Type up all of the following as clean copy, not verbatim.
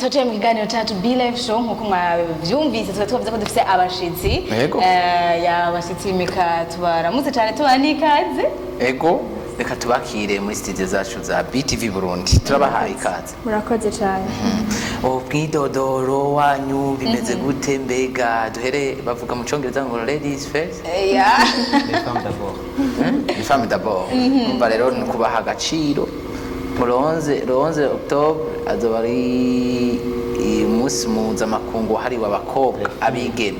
Twaciye mu kiganiro cacu Be Live Show. Nkuko mwavyumvise, tuba twavuze ko dufise abashitsi. Yego. Ya, abashitsi, mika tubaramutse cane, tubaha n'ikaze. Ego, reka tubakire muri studio zacu za BTV Burundi. Turabahaye ikaze. Murakoze cyane. Ubwidodoro wanyu bimeze gute? Mbega duhere, bavuga mu Congereza ngo "ladies first". Ya. Les femmes d'abord. Les femmes d'abord. Umva rero, ni kubaha agaciro. Le 11 octobre azoba ari umunsi mpuzamakungu wahariwe abakobwa, abigeme.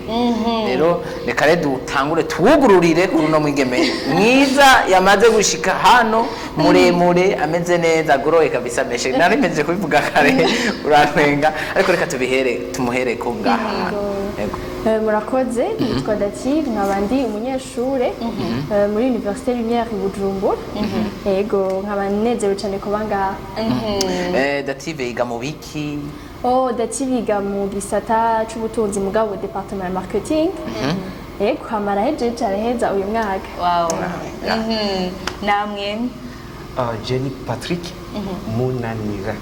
Rero reka rero dutangure tuwugururire kuri uno mwigeme mwiza yamaze gushika hano, muremure, ameze neza, agoroye kabisa. Meshe nari mpejeje kubivuga kare, urantwenga, ariko reka tubihere, tumuhere ko ngaha. Yego. Murakoze. Nitwa Dative, nkaba ndi umunyeshure muri Université Lumière i Bujumbura. Yego, nkaba nezerewe cyane kuba ngaha. Dative yiga mu biki? Oh, Dative yiga mu gisata c'ubutunzi, mugabo département ya marketing. Yego, hama arahejeje, araheza uyu mwaka. Wow. Namwe? Jenny Patrick Munanira.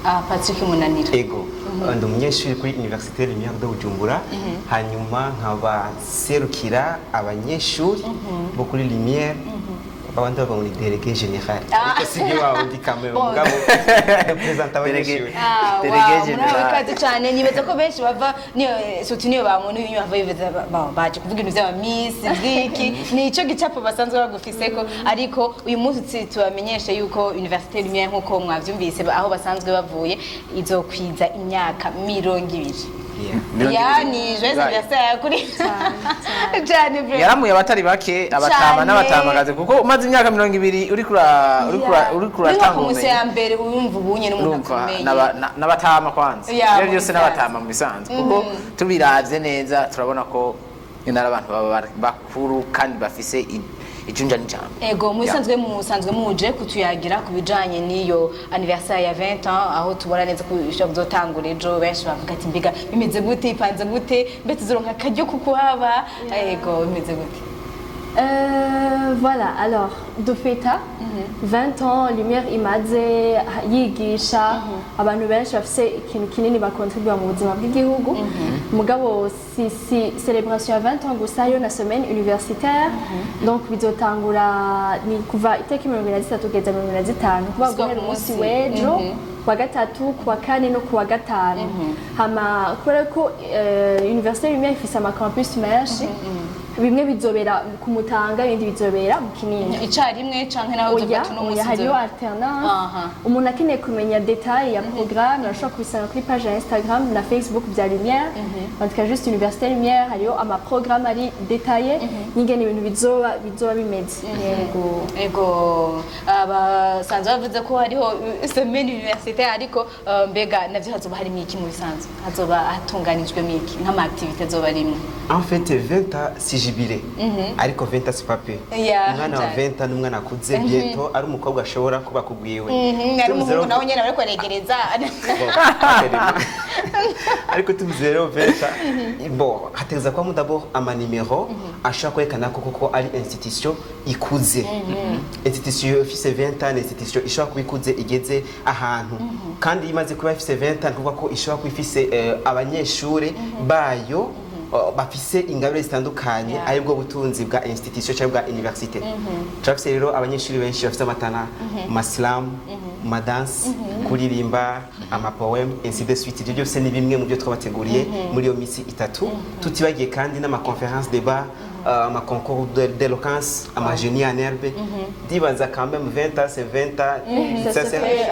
Ah, Patrick Munanira. Ego. Ndi umunyeshuri kuri Université Lumière de Bujumbura, hanyuma nkaba serukira abanyeshuri bo kuri Lumière, babandi bavuga ngo ni délégué général, ariko si wawe ndi kamwe, mugabo représente abanyeshuri. Ah, Délégué wow, général. muraho, ikaze cyane. Nibaza ko benshi bava niyo, surtout niyo bamubona uyu, bava bibaza baje kuvuga ibintu by'aba miss vyiki, nico gicapo basanzwe bagufiseko. Ariko uyu munsi tubamenyeshe yuko Université Lumière, nkuko mwavyumvise aho basanzwe bavuye, izokwiza imyaka 20. Mirongo Ya, ibiri. ni joyeux anniversaire kuri cyane vraiment. Yaramuye abatari bake, abatama n'abatamakazi, kuko umaze imyaka 20 uriko Uri nko uratanga ku munsi ubumenyi. ya mbere urumva ubunye n'umuntu Urumva akomeye. n'abatama kwanza, Ya, ibyo mu byose bisanzwe. N'abatama mu bisanzwe, kuko tubiravye neza turabona ko nyine ari abantu baba bakuru kandi bafise ijunja n'ijambo. Ego, musanzwe musanzwe muje kutuyagira ku bijanye n'iyo anniversaire ya 20 ans, aho tubona neza ko ishobora kuzotangura ejo. Benshi bavuga ati: "Mbega bimeze gute? Ipanze gute? Mbe tuzoronka akaryo kukuhaba?" Ego, bimeze gute? Voilà, alors dufeta 20 ans Lumière imaze yigisha abantu benshi bafise ikintu kinini bakontribuwa mu buzima bw'igihugu. Mugabo si célébration ya 20 ans gusa, yo na semaine universitaire. Donc bizotangura ni kuva itariki 23 kugeza 25, kuva Gushika guhera ku umunsi munsi. w'ejo, kuwa gatatu, kuwa kane no kuwa gatanu. Hama kubera ko Université Lumière ifise ama campus menshi, bimwe bizobera ku Mutanga, ibindi bizobera mu Kinindo. Icarimwe canke naho Oya, uzovuga ati uno oya, munsi hariyo alternance. Umuntu akeneye kumenya détail ya programme arashobora kubisanga kuri page ya Instagram na Facebook bya Lumière, bandika juste Université Lumière, hariyo ama programme ari détaillé n'ingene ibintu bizoba bimeze. Yego. Ego, abasanzwe bavuze ko hariho semaine universitaire, ariko mbega navyo hazoba harimo iki? Mu bisanzwe hazoba hatunganijwemo iki nk'ama activité azoba arimwo? En fait, 20 ans si jubilé, ariko 20 ans c'est pas peu. Ya, Umwana wa cyane. 20 ans n'umwana akuze, bientôt ari umukobwa ashobora kuba akugwiwe. Ari umuhungu nawe nyene bariko baregereza. Bon, ariko tuvuze rero 20 ans, bon, hategereza kubamo d'abord ama numéro ashobora kwerekana ko koko ari institution ikuze. Institution ifise 20 ans ni institution ishobora kuba ikuze, igeze ahantu, kandi iyo imaze kuba ifise 20 ans, kuvuga ko ishobora kuba ifise abanyeshure bayo bafise ingabire zitandukanye, aribwo butunzi bwa institution cyangwa bwa université. Turafise rero abanyeshuri benshi bafise ama talent mu ma slam, mu ma danse, kuririmba ama poème, ainsi de suite. Ibyo byose ni bimwe mu byo twabateguriye muri iyo minsi 3, tutibagiye kandi n'ama conférence débat, ama concours d'éloquence, ama génie en herbe. Ndibaza quand même 20 ans c'est 20 ans. Ça Ça, se c'est fait.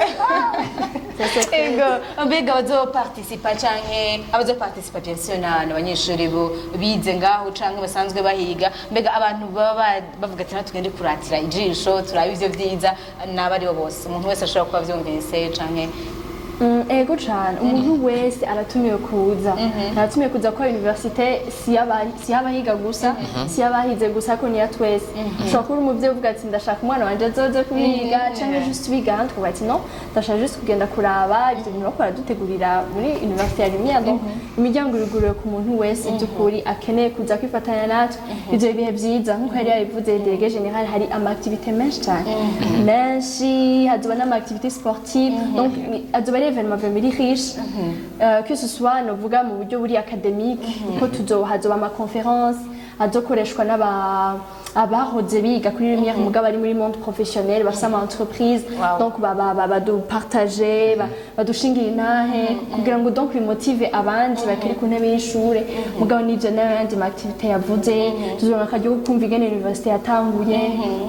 Ça se fait. Ego, mbega abazoparticipa canke abazoparticipa, bien sûr na abanyeshuri bo bize ngaho canke basanzwe bahiga, mbega abantu baba bavuga ati: "Natwe tugende kuratira ijisho, turabe ivyo vyiza", n'abaribo bose, umuntu wese ashobora kuba avyumvise canke? Ego cane, umuntu wese aratumiwe kuza, aratumiwe kuza ko université si y'abahiga gusa, si y'abahize gusa, ariko niya twese. Ushobora kuba uri umuvyeyi uvuga ati: "Ndashaka umwana wanje azoze kuhiga", canke juste biga ahandi ukavuga ati: "No, ndashaka juste kugenda kuraba ivyo bintu bariko baradutegurira muri Université ya Lumière." Donc imiryango iruguriwe ku muntu wese by'ukuri akeneye kuza kwifatanya natwe ivyo bihe vyiza. Nk'uko yari yabivuze délégué général, hari ama activité menshi cyane, menshi. Hazoba n'ama activité sportive, donc azoba ari ari événement vraiment iri riche, que ce soit novuga mu buryo buri académique, ko hazoba ama conférence azokoreshwa n'aba abahoze biga kuri Lumière mugabo ari muri monde professionnel, bafise ama entreprise. Donc badupartage, badushingira intahe kugira ngo donc bimotive abandi bakiri ku ntebe y'ishure. Mugabo n'ivyo n'ayandi ma activité yavuze, tuzoronka akaryo ko kumva ingene université yatanguye,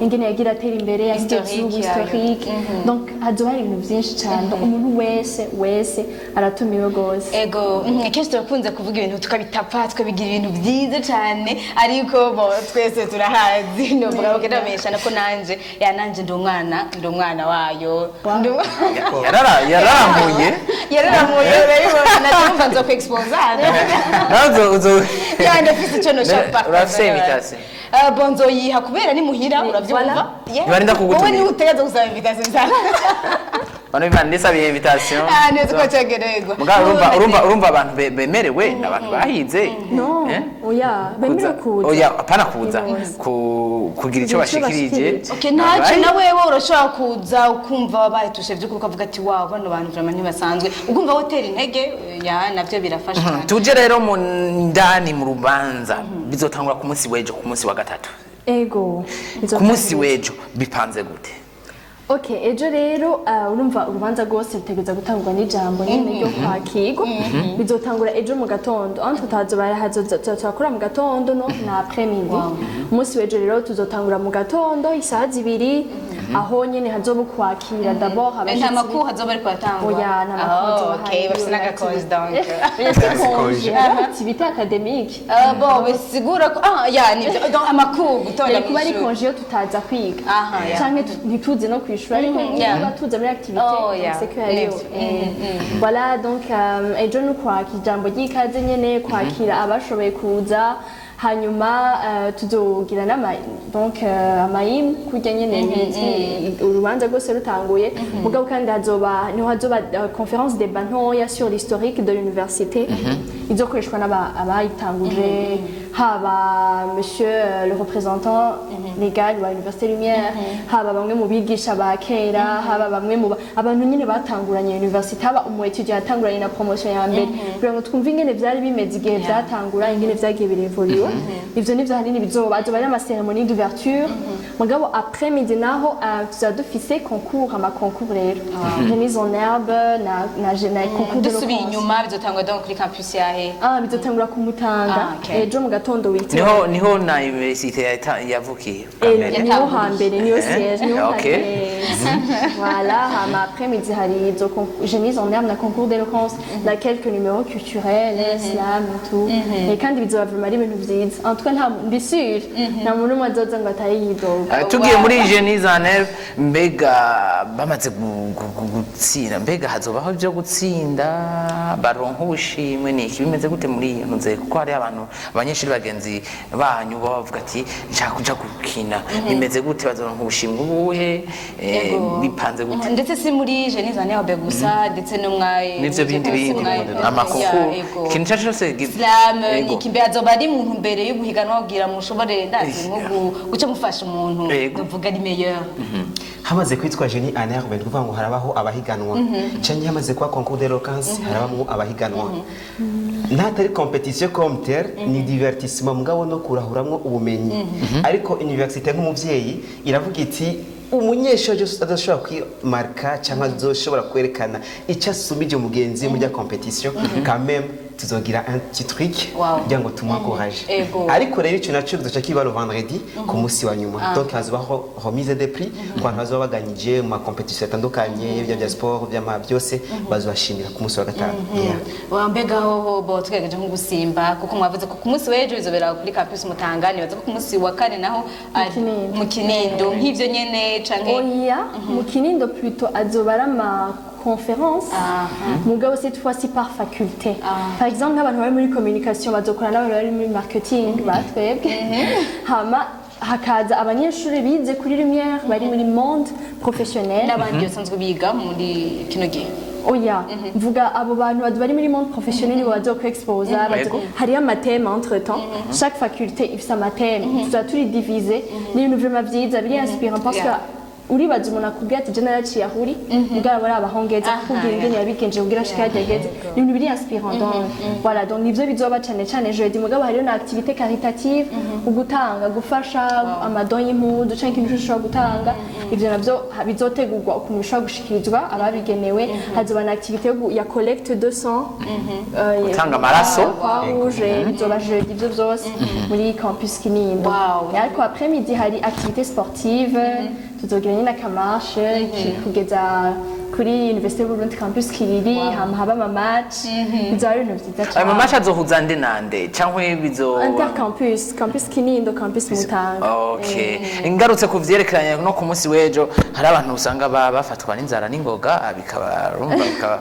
ingene yagira atera imbere, Historique ubu yayo. historique. Donc hazoba hari ibintu vyinshi cane. Donc umuntu wese wese aratumiwe gose. Ego, kenshi turakunze kuvuga ibintu tukabitapa, tukabigira ibintu byiza cyane, ariko bo twese turahazi, novuga ko ndamenyesha ko nanje ya nanje ndi umwana wayo. Yararambuye. Yararamuye, urabibona, naje nzo ku exposa. Nazo uzo Ya, ndafise ico noshaka. Urafise invitation? Bon, nzoyiha kubera ni muhira, uravyumva. Voilà. Yeah. Ntibarinda kugutumira. Wowe niwe utegereza gusaba invitation sana. Bano bimana ndisabiye invitation. Ah, neza ko cyegererwa. Mugabo urumva abantu bemerewe ni abantu bahize. No. Eh? Oya, bemerewe kuza. Oya, apana kuza, kugira icyo Kugira ico bashikirije. bashikirije. Okay, ntacyo na wewe urashobora kuza ukumva wabaye touché by'ukuri, ukavuga ati: "Wow, bano bantu vraiment ntibasanzwe", ukumva wotera intege ya navyo birafasha cyane. Tuje rero mu ndani mu rubanza, bizotangura ku munsi w'ejo, ku munsi wa gatatu. Ego. Ku munsi w'ejo bipanze gute? Ok, ejo rero urumva urubanza rwose rutegereza gutangwa n'ijambo nyene ryo kwakirwa. Bizotangura ejo mu gatondo, entre hazoba hazoza turakora mu gatondo no na après midi. Umunsi w'ejo rero tuzotangura mu gatondo isaha 2, aho nyene hazoba ukwakira d'abord Nta abashitsi. makuru hazoba ariko atangwa? Oya, nta makuru Oh, hazoba. okay, Hari bafise n'agakozi donc. Oya, c'est congé, hariho activité académique. Bon, bisigura ko ah ya nivyo, donc amakuru gutonda Yari kuba ari mw'ishuri. congé iyo tutaza kwiga Aha, ya. canke ntituze no kwishura, ariko niba tuza muri activité, Oh, yeah. c'est que hariyo. Nivyo. Voilà, donc ejo ni ukwakira ijambo ry'ikaze nyene, kwakira abashoboye kuza, hanyuma tuzogira n'ama donc amayim kurya nyene bizwi urubanza rwose rutanguye. Mugabo kandi hazoba niho hazoba conférence débat ntoya sur l'historique de l'université, izokoreshwa n'aba abayitanguje, haba monsieur le représentant légal wa Université Lumière, haba bamwe mu bigisha ba kera, haba bamwe mu abantu nyine batanguranye université, haba umu étudiant yatanguranye na promotion ya mbere, kugira ngo twumve ingene vyari bimeze igihe vyatangura, ingene vyagiye birevoluwa. Ivyo nivyo ahanini bizoba. Azoba ari ama cérémonie d'ouverture. Mugabo après midi naho tuzaba dufise concours, ama concours rero, remise en herbe na concours de Dusubiye l'éloquence. inyuma, bizotangwa donc kuri campus yahe? Ah, bizotangura ku Mutanga. Ah, okay. Ejo mu gatondo wite. Niho na université yavukiye bwa mbere. Niho hambere, niyo siège, niho hageze. Voilà, hama après midi hari izo remise en herbe na concours d'éloquence na quelques numéros culturels, slam et tout. Et kandi bizoba vraiment ari ibintu vyiza. En tout cas, nta ndi sûre, nta muntu n'umwe azoza ngo atahe yidoga. Tugiye muri Génies en Herbe, mbega bamaze gutsinda, mbega hazobaho ibyo gutsinda baronka ubushimwe? Ni iki bimeze gute muri iyo ntuze? Kuko hari abantu, abanyeshuri bagenzi banyu baba bavuga ati: "Nshaka kuja gukina." Bimeze gute? Bazoronka ubushimwe ubuhe? Ego. Bipanze gute? Ndetse si muri Génies en Herbe gusa, ndetse no mwa N'ivyo bindi bindi ama concours, ikintu icyo ari cyo cyose Slam. Ego. Iki mbe azoba ari mu ntumbero yo guhiganwa kugira mushobore, ndazi nko guca mufasha umuntu ndavuga ari meilleur? Hamaze kwitwa Génie en Herbe, ni ukuvuga ngo harabaho abahiganwa, canke hamaze kuba concours d'éloquence, harabamwo abahiganwa. Ntatari compétition comme telle, ni divertissement mugabo no kurahuramwo ubumenyi. Ariko université nk'umuvyeyi iravuga iti: "Umunyeshuri azoshobora kwimarka cyangwa azoshobora kwerekana icyo asumije mugenzi we muri compétition, quand même tuzogira un petit truc kugira ngo tumuencourage." Ariko rero icyo naco kizoca kiba le vendredi, ku munsi wa nyuma. Donc hazobaho remise des prix ku bantu bazoba baganyije mu ma compétition atandukanye, bya sport, by'ama byose, bazobashimira ku munsi wa gatanu. Yeah. Wa, mbega hoho bo tugerageje nko gusimba, kuko mwavuze ko ku munsi w'ejo bizobera kuri campus Mutanga, nibaza ko ku munsi wa kane naho Kinindo. Mu Kinindo nk'ivyo nyene canke? Oya, mu Kinindo plutôt azoba ari ama conférence, mugabo cette fois-ci par faculté. Par exemple, nk'abantu bari muri communication bazokora n'abantu bari muri marketing batwebwe, hama hakaza abanyeshuri bize kuri Lumière bari muri monde professionnel. N'abandi basanzwe biga muri kino gihe? Oya, mvuga abo bantu bari muri monde professionnel nibo bazokwexposa. Hariyo ama thèmes entre temps, chaque faculté ifise ama thèmes, tuzaba turi divisé. Ni ibintu vraiment vyiza, biri inspirant parce que Uribaza umuntu akubwira ati: "Je naraciye aho uri, mugabo ari abahongeza," akubwira ingene yabigenje kugira ashike harya ageze. Ni ibintu biri inspirant. Donc voilà, donc nivyo bizoba cane cane jeudi. Mugabo hariyo na activité caritative, ugutanga, gufasha ama dons y'impuzu canke ikintu cyose ushobora gutanga. Ivyo navyo bizotegurwa ukuntu bishobora gushikirizwa ababigenewe. Hazoba na activité ya collecte de sang, Gutanga amaraso. Croix Rouge. Bizoba jeudi ivyo vyose muri campus Kinindo. Ariko après midi hari activité sportive, tuzogira nyine aka marche kugeza kuri Université y'Uburundi campus Kiriri, hama haba ama match. Bizoba ari ibintu vyiza Ayo cane. ma match azohuza nde nande, canke bizo Intercampus, campus Kinindo, campus Mutanga. Okay, ngarutse ku vyerekeranye no ku munsi w'ejo, hari abantu usanga bafatwa n'inzara n'ingoga, bikaba urumva bikaba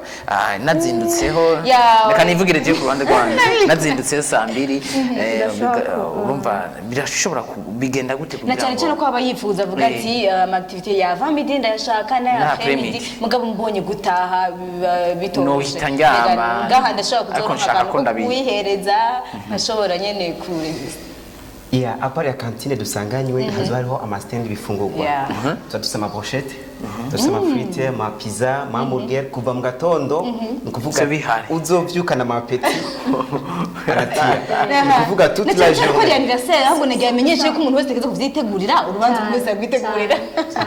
nazindutseho. Reka nivugire je ku ruhande rwanje, nazindutseho saa 2, Birashobora urumva birashobora bigenda gute Na kugira cyane cyane ngo ko aba yifuza, avuga ati: "Ama activité ya avant midi ndayashaka n'aya Na après midi." après-midi. Mugabo mbonye gutaha biba bitoroshe. Nohita ndyama. Ngaha ndashobora Ariko kuzoronka nshaka akantu ko ko kuwihereza, nkashobora nyene ku Yeah, à part ya cantine dusanganywe, hazoba hariho ama stand y'ibifungurwa. Tuba dufise ama brochette, dufise ama frites, ama pizza, ama hamburger kuva mu gatondo. Ni ukuvuga Ivyo bihari. uzovyukana ama appétit aratira, ni ukuvuga toute Na la cyane cyane ko ari journée. anniversaire, ahubwo nagira amenyeshe ko umuntu wese ategeza kuvyitegurira urubanza, umuntu wese arwitegurira.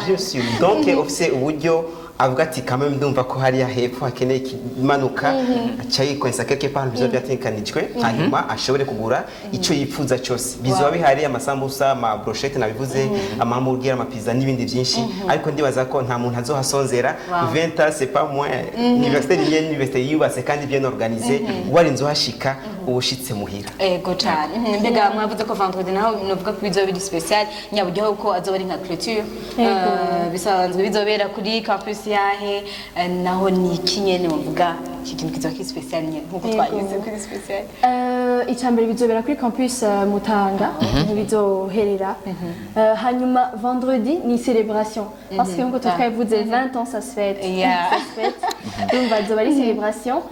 Bien sûr. Donc ufise uburyo, avuga ati: "Quand même ndumva ko hariya hepfo hakeneye ikimanuka," aca yikonsa quelque part bizoba byatekanijwe, hanyuma ashobore kugura icyo yifuza cyose. Bizoba bihari: amasambusa, ama brochette nabivuze, ama hamburger, ama pizza n'ibindi byinshi. Ariko ndibaza ko nta muntu azohasonzera. 20 ans, c'est pas moins. Université ni université yubatse kandi bien organisée. Warinze uhashika, uba ushitse muhira. Ego cyane. Mbega mwavuze ko vendredi naho novuga ko bizoba biri spécial nyaburyo, ko azoba ari nka clôture. Bisanzwe bizobera kuri campus yahe? Naho ni iki nyene muvuga iki kintu kizoba kiri spécial nyene nkuko twagize kuri spécial? Icya mbere bizobera kuri campus Mutanga, ntibizoherera. Hanyuma vendredi ni célébration, parce que nkuko twabivuze, 20 ans, ça se fête. Ça se fête. Urumva azoba ari célébration.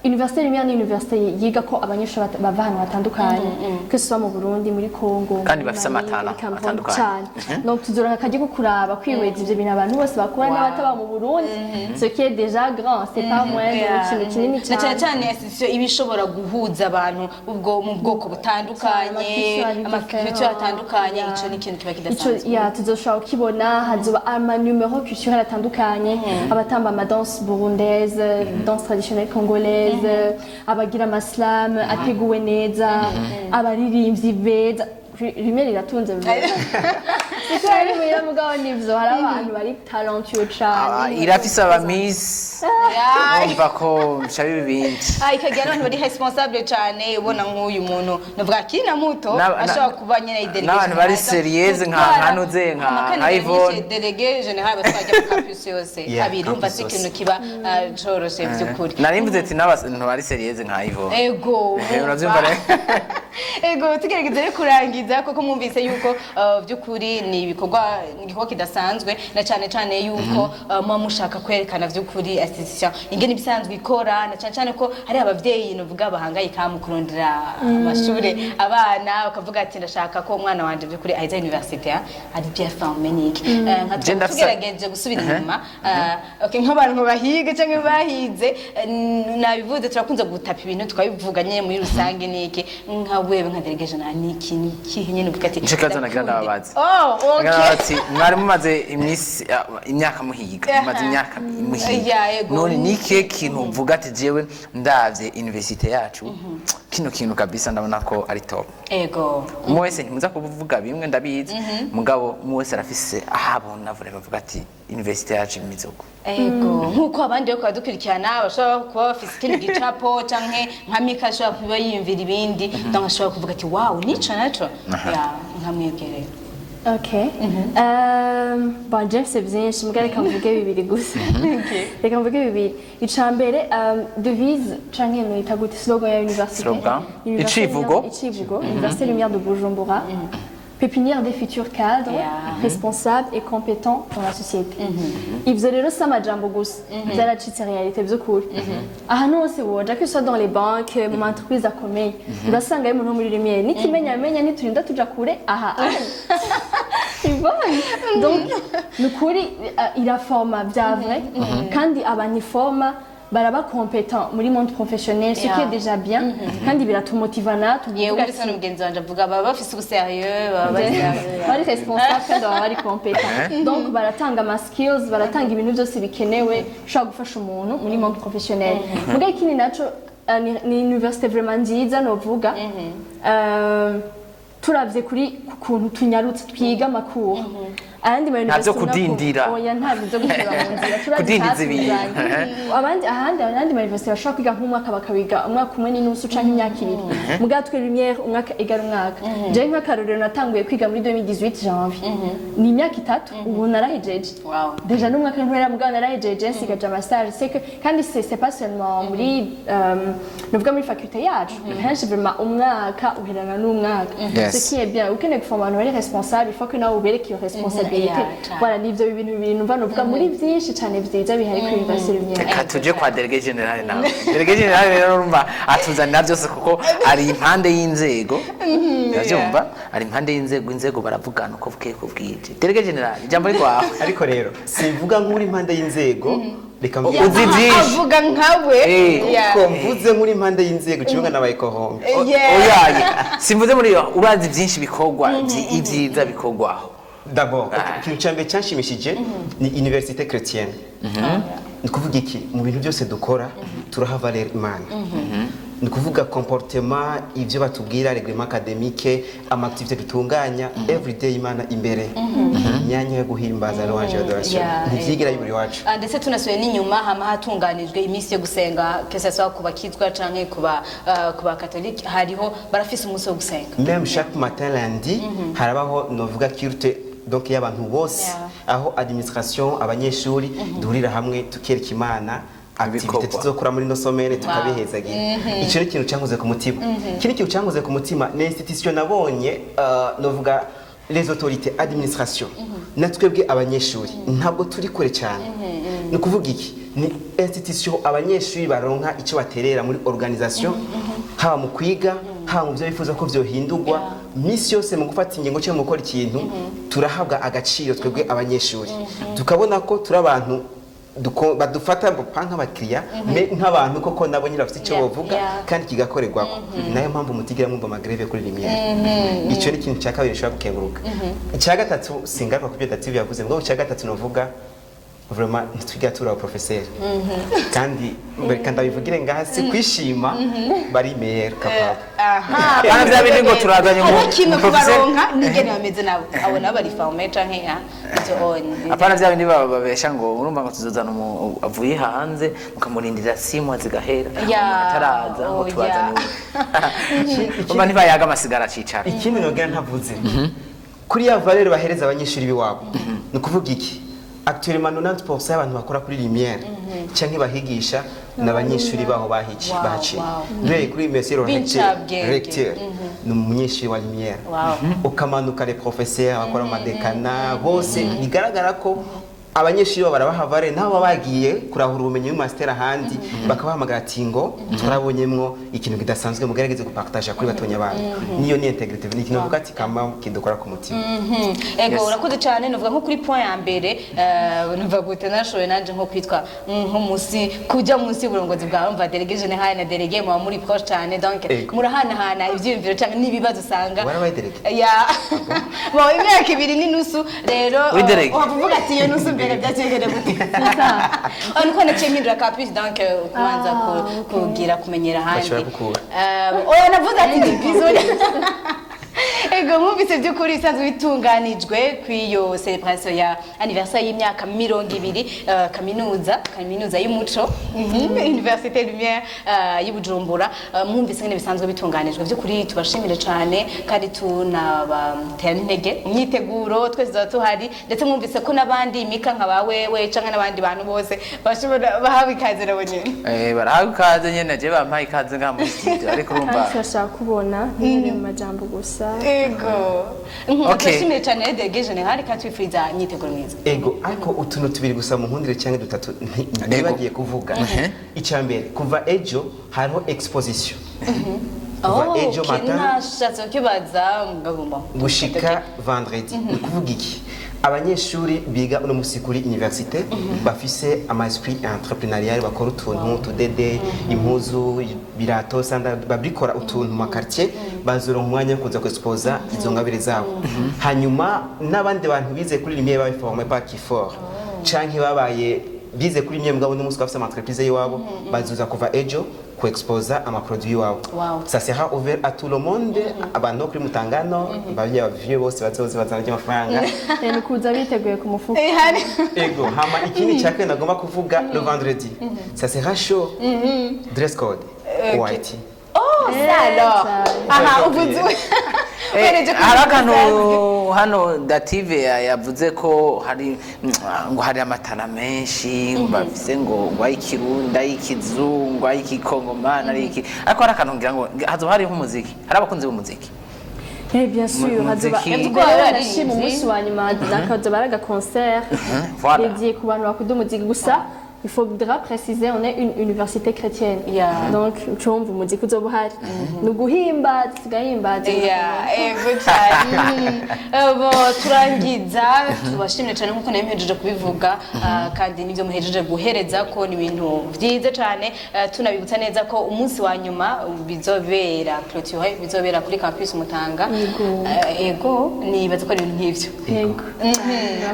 Université Lumière ni université yiga ko abanyeshuri bava ahantu hatandukanye, que ce soit mu Burundi, muri Congo, Kandi muri bafise Mali, ama talents muri Cameroon. atandukanye. Cane. Donc tuzoronka akaryo ko kuraba, kwihweza ivyo bintu abantu bose bakora n'abataba mu Burundi, ce qui est déjà grand, c'est pas moins, ikintu kinini. Na cyane cyane institution iba ishobora guhuza abantu ubwo mu bwoko butandukanye, ama culture atandukanye. Ico ni ikintu kiba Ico kidasanzwe. Ya, tuzoshobora kukibona. Hazoba ama numero culturel atandukanye: abatamba ama danse burundaise, danse traditionnelle congolaise, abagira ama slam ateguwe neza, abaririmbyi beza. Rimwe riratunze siko ari muhira, mugabo nivyo, hari abantu bari talentueux cane. Irafise aba miss, urumva ko bica biba ibindi. Ikagira n'abantu bari responsable cyane. Ubona nk'uyu muntu navuga akiri na muto, ashobora kuba nyine délégué n'abantu bari sérieuse nka Nuze, nka Yvonne. Délégué général batwajya mu campus yose abiri, urumva campus si yose. ikintu kiba coroshe by'ukuri. Nari mvuze ati n'abantu bari sérieuse nka Yvonne. Ego. Urabyumva rero? Ego, tugerageza rero kurangiza, kuko mwumvise yuko by'ukuri ni ibikorwa, ni igikorwa kidasanzwe, na cyane cyane yuko muba mushaka kwerekana by'ukuri institution ingene ibisanzwe ikora, na cyane cyane ko hari abavyeyi novuga bahangayika mu kurondera amashure abana, bakavuga ati: "Ndashaka ko umwana wanje by'ukuri aheza université ari bien formé." Niki nka Je ndafise- tugerageje gusubira inyuma, okay, nk'abantu bahiga cyangwa bahize, nabivuze, turakunze gutapa ibintu tukabivuga nyine muri rusange. Niki nka wewe nka délégué général, niki niki nyine uvuga ati Nico kibazo nagira ndakunde. ndababaza. Oh, okay. Ngira ati mwari mumaze iminsi, imyaka muhiga, mumaze imyaka muhiga, Ya, yego. none ni ikihe kintu uvuga ati: "Jewe ndavye université yacu, kino kintu kabisa ndabona ko ari top"? Umwe wese, ntimuza kuvuga bimwe ndabizi, mugabo umwe wese arafise aho abona vraiment avuga ati: "Université yacu imeze uko." Ego, nk'uko abandi bariko baradukurikirana bashobora kuba bafise ikindi gicapo, canke nka Mika ashobora kuba yiyumvira ibindi, donc ashobora kuvuga ati: "Wow, nico naco." Ya, nka mwebwe rero. Okay. Bon, Jeff, c'est byinshi, mbwa reka mvuge bibiri gusa. Reka mvuge bibiri. Ica mbere, devise canke noyita gute, slogan ya université. Slogan. Université Icivugo. Icivugo. Université Lumière de Bujumbura. Pépinière des futurs cadres, responsables et compétents dans la société. Ivyo rero si amajambo gusa, vyaracitse réalité vy'ukuri. Ahantu hose woja, que ce soit dans les banques, mu ma entreprise akomeye, urasanga umuntu wo muri Lumière. N'ikimenyamenya, ntiturinda tuja kure aha. bonne. Donc ni ukuri, iraforma bya vrai, kandi abantu iforma baraba compétent muri monde professionnel, ce qui est déjà bien, kandi biratumotiva natwe. Yewe, kuvuga uretse ati, n'umugenzi wanje avuga baba bafise ubusérieux, baba bari sérieux. Bari responsable kandi baba bari compétent, donc baratanga ama skills, baratanga ibintu byose bikenewe ushobora gufasha umuntu muri monde professionnel. Muga ikindi naco, ni université vraiment nziza novuga. Turavye kuri ku kuntu tunyarutse twiga amakuru, ayandi ma Nta vyo university ubona ko- kudindira. Oya, nta byo gushyira mu nzira, turazi Kudindiza ibintu. icyatuzanye. Abandi ahandi, ayandi ma university bashobora kwiga nk'umwaka, bakawiga umwaka umwe n'inusu canke imyaka 2. Muga twe Lumière, umwaka égale umwaka. Jewe nk'akarorero, natanguye kwiga muri 2018 janvier, ni imyaka 3, ubu narahejeje. Déjà n'umwaka ntwera, mugabo narahejeje, nsigaje ama stage. C'est que kandi c'est pas seulement muri nuvuga muri faculté yacu, henshi vraiment umwaka uherana n'umwaka. Ce qui est bien, ukeneye guforma abantu bari responsable, il faut que nawe ubereke iyo responsabilité. Yeah, cane. Voilà, nivyo ibintu bibiri numva nuvuga muri byinshi cane vyiza bihari kuri Université Lumière. Reka tuje kwa délégué général nawe. Délégué général rero, urumva atuzanira byose kuko ari impande y'inzego, urabyumva, ari impande y'inzego, inzego baravugana uko bukeye ko bwije. Délégué général, ijambo ni rwawe. Ariko rero simvuga nk'uri impande y'inzego, reka mvuge Uzi byinshi. Avuga nkawe. Ko mvuze nk'uri impande y'inzego kibuga nabaye kohombe. Oyaye, simvuze muri yo, urazi byinshi bikorwa, ibyiza bikorwaho. D'abord, ikintu cya mbere cyanshimishije ni université chrétienne. Ni ukuvuga iki? Mu bintu byose dukora turaha valeur Imana. Ni ukuvuga comportement, ibyo batubwira, règlement académique, ama activité dutunganya, everyday Imana imbere, imyanya yo guhimbaza, louange, adoration, ntivyigira biburi iwacu. Ah, ndetse tunasubiye n'inyuma, hama hatunganijwe iminsi yo gusenga, que ce soit ku bakizwa canke ku ba catholique, hariho barafise umunsi wo gusenga. Même chaque matin lundi harabaho novuga culte, donc y'abantu bose, aho administration, abanyeshuri duhurira hamwe tukereka Imana activité Ibikorwa. tuzokora muri no semaine, tukabihezagira. Icyo ni ikintu cyankoze ku mutima. Ikindi kintu cyankoze ku mutima ni institution nabonye, novuga les autorités, administration na twebwe abanyeshuri ntabwo turi kure cyane. Ni ukuvuga iki? Ni institution abanyeshuri baronka icyo baterera muri organisation, haba mu kwiga, haba mu byo bifuza ko byohindurwa. Misi yose mu gufata ingingo cyangwa mu gukora ikintu, turahabwa agaciro twebwe abanyeshuri, tukabona ko turi abantu badufata pa nk'abakiriya, mais nk'abantu koko nabo nyine bafite icyo bavuga kandi kigakorerwako. Ni nayo mpamvu mutigira mwumva ama grève kuri Lumière. Icyo ni ikintu cya kabiri nshobora gukenguruka. Icya gatatu, singaruka ku byo Dative yavuze, ngo icya gatatu novuga vraiment, ntitwiga turi abaprofeseri, kandi reka ndabivugire ngaha, si kwishima, bari meilleur capable. Aha. Bana bya bindi ngo turazanye Hariho kimwe professeur. kubaronka n'ingene bameze nabo, abo nabo bari formé canke ya ivyo onye. Apana bya bindi babesha ngo urumva ngo tuzozana umu avuye hanze, mukamurindira 6 mois zigahera, umuntu ataraza ngo tubazane. Umva, ntibayaga amasigara acicara. Ikindi nogera ntavuze kuri ya valeur bahereza abanyeshuri b'iwabo, ni ukuvuga iki? Actuellement 90% y'abantu bakora kuri Lumière canke bahigisha ni abanyeshuri baho bahici bahaciye. Duhereye kuri monsieur le recteur, B'incabwenge. recteur ni umunyeshuri wa Lumière, ukamanuka les professeurs abakora mu madekana bose, bigaragara ko abanyeshuri babo barabaha valeur. Nabo baba bagiye kurahura ubumenyi mu master ahandi, bakabahamagara ati ngo twarabonyemwo ikintu kidasanzwe, mugerageze gupartager kuri batonya banyu. Niyo ni intégrité, ni ikintu uvuga ati kama kidukora ku mutima. Ego. Yes. Urakoze cyane. Nuvuga nko kuri point ya mbere, numva gute nashoboye nanje nko kwitwa nko musi kujya munsi y'uburongozi bwawe. Mva délégué général na délégué muba muri proche cyane, donc murahanahana ivyiyumviro canke n'ibibazo usanga. Warabaye délégué? Ya, bon, imyaka 2 n'inusu rero. Uri délégué? Waba uvuga ati iyo nusu mbere byakigere gute? Ah, nuko naciye mpindura campus, donc kubanza kugira kumenyera ahandi. Bashobora gukura. Oya, navuze ati ni bisous. Ego, mwumvise by'ukuri isanzwe bitunganijwe kw'iyo celebration ya anniversaire y'imyaka 20, kaminuza y'umuco, Université Lumière y'i Bujumbura. Mwumvise ngene bisanzwe bitunganijwe. By'ukuri tubashimire cyane kandi tunabatera intege imyiteguro, twese tuba tuhari, ndetse mwumvise ko n'abandi mika nka ba wewe canke n'abandi bantu bose bashobora bahawe ikaze nabo nyene. Barahawe ikaze nyene, je bampaye ikaze ngaha muri studio, ariko urumva Kandi turashaka kubona ntibiri mu majambo gusa. Ego. Okay. Turashimiye cyane rero délégué général, kandi twifuriza imyiteguro myiza. Ego, ariko utuntu tubiri gusa mu nkundire cyangwa dutatu ntibagiye kuvuga. Icya mbere, kuva ejo hariho exposition. Kuva Oh, ejo okay. matin Nashatse kukibaza mugabo mbo. Gushika vendredi. Ni kuvuga iki? Abanyeshuri biga uno musi kuri université bafise ama esprit entrepreneurial, bakora utuntu tudede, impuzu, birato, sanda, babikora utuntu mu quartier, bazoronka umwanya wo kuza kuexposa izo ngabire zabo. Hanyuma n'abandi bantu bize kuri Lumière, babe formé par Kifor canke babaye bize kuri Lumière mugabo n'umunsi bafise ama entreprise y'iwabo, bazoza kuva ejo kuexposa ama produit y'iwabo. Ça sera ouvert à tout le monde. Abantu bo kuri Mutangano bavye bavye bose bazoze bazana amafaranga. Ni kuza biteguye ku mufuka. Eh, hari Ego. Hama ikindi cya kabiri nagomba kuvuga, le vendredi ça sera chaud, dress code white. Oh, ça alors. Aha, uvuze. Uhereje Hari akantu hano Dative yavuze ko hari ngo hari amatara menshi bafise, ngo ay'ikirundi, ay'ikizungu, ay'ikikongomani, ari iki, ariko hari akantu ngira ngo hazoba hariho umuziki, hari abakunzi b'umuziki. Eh, bien sûr, hazoba Muziki. mbere nashima umunsi wa nyuma hakazoba ari aga concert Voilà. dédié ku bantu bakunda umuziki. Gusa il faudra préciser, on est une université chrétienne, donc ucumva umuziki uzoba uhari ni uguhimbaza, tugahimbaza. Yeah, ego cyane. Bon, turangiza tubashimire cyane nkuko nawe muhejeje kubivuga, kandi nibyo muhejeje guhereza ko ni ibintu byiza cyane. Tunabibutsa neza ko umunsi wa nyuma bizobera clôture, bizobera kuri campus Mutanga. Yego. Ego, nibaza ko ari ibintu nk'ivyo. Yego.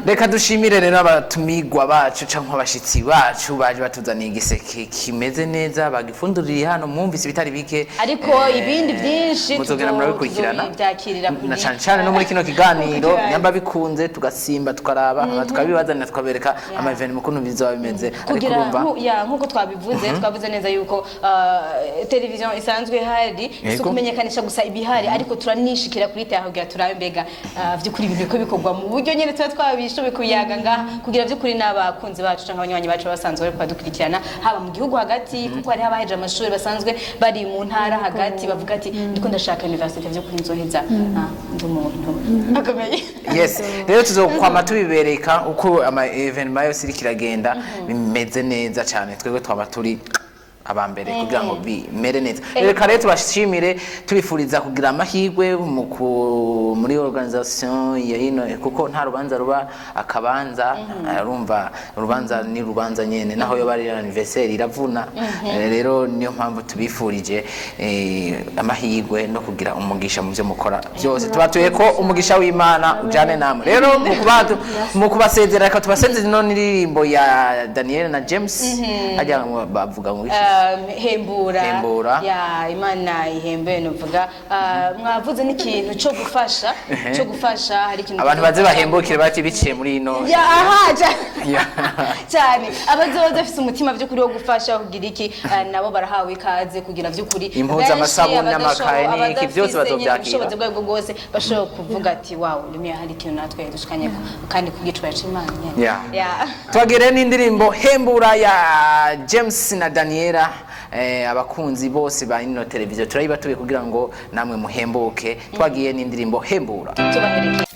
Reka dushimire rero abatumigwa bacu cyangwa abashitsi bacu baje batuzaniye igiseke kimeze neza, bagifunduriye hano, mwumvise ibitari bike. Ariko ibindi byinshi muzogenda murabikurikirana tuzobyakirira kuri na cane cane no muri kino kiganiro, nyamba bikunze tugasimba tukaraba, hama tukabibazanira, tukabereka ama événements ukuntu bizoba bimeze. Ariko Kugira urumva nkuko twabivuze, twavuze neza yuko televiziyo isanzwe ihari si ukumenyekanisha gusa ibihari, ariko turanishikira kuri terrain kugira turabe mbega vy'ukuri ibintu biriko bikorwa mu buryo nyene tuba twabishoboye kuyaga ngaha, kugira vy'ukuri n'abakunzi bacu canke abanywanyi bacu basanzwe bariko badukurikirana, haba mu gihugu hagati, kuko hariho abaheje amashuri basanzwe bari mu ntara hagati, bavuga ati ndiko ndashaka université vy'ukuri nzoheza ndi umuntu akomeye. Yes, rero tuzokwama tubibereka uko ama événements yose iriko iragenda bimeze neza cyane. Twebwe twaba turi aba mbere kugira ngo bimere neza. Reka rero tubashimire, tubifuriza kugira amahirwe muri organisation ya ino, kuko nta rubanza ruba akabanza. Urumva, urubanza ni rubanza nyene, naho yoba ari anniversaire iravuna. Rero niyo mpamvu tubifurije amahirwe no kugira umugisha mu byo mukora byose. Tubatuye ko umugisha w'Imana ujane namwe. Rero mu kubasezera, reka tubasezere ino ndirimbo ya Daniel na James, hajya ngo bavuga ngo iki? Hembura. Hembura. Ya, Imana ihembe. Nuvuga mwavuze n'ikintu cyo gufasha, cyo gufasha, hari ikintu Abantu baze bahembukire bati biciye muri ino. Ya, aha cyane abazoza bafise umutima by'ukuri wo gufasha kugira iki, nabo barahawe ikaze kugira by'ukuri Impuzu, benshi, amasabune, amakaye n'iki, byose abadafise nyene bazovyakira. Ubushobozi bwabwo bwose bashobora kuvuga ati wow, rimwe hari ikintu natwe dushikanyeko kandi kubw'icubahiro c'Imana nyene. Twagere n'indirimbo Hembura ya James na Daniela. Abakunzi bose ba ino televiziyo turayibatuye kugira ngo namwe muhembuke. Twagiye n'indirimbo Hembura. Tubaherekeye.